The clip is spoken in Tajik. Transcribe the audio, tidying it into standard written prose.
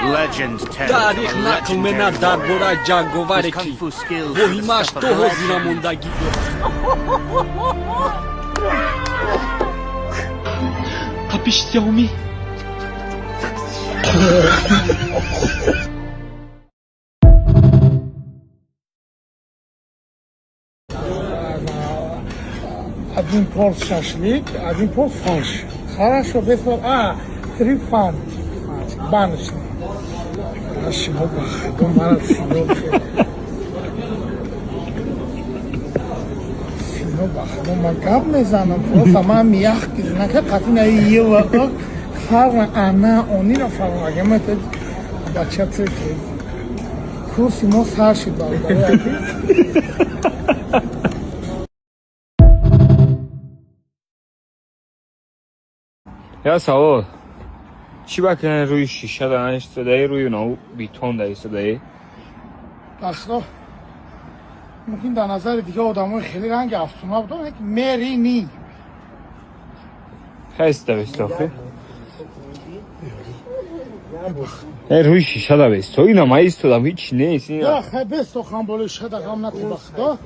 Таърих нақл менад дар бораи ҷанговаре, ки воҳимааш то ҳозира мондагӣ дорад. Капиш, Xiaomi. Один порт шашлык, один порт фарш. Хорошо, без а, три фан. Баночный. Шумо ба худо мара сино. Сино, ба худо, ман гап мезанам. Просто ман ях кизнака қатина ева фарқ ана онира фарқ агама бача цифр. Курси мо сар шид, бародари азиз. Я савол: чӣ ба кунен рӯи шиша да наистодаи, рӯи нав бетон да истодаи? Бахто мумкин дар назари дига одамои хеле ранги афсуна будам, як мерини. Ҳаста бестохи э рӯи шиша да бесто, ина ма истодам, ҳеч нест ина. Я хай бестохам болои шада, ғам нати, ба худо.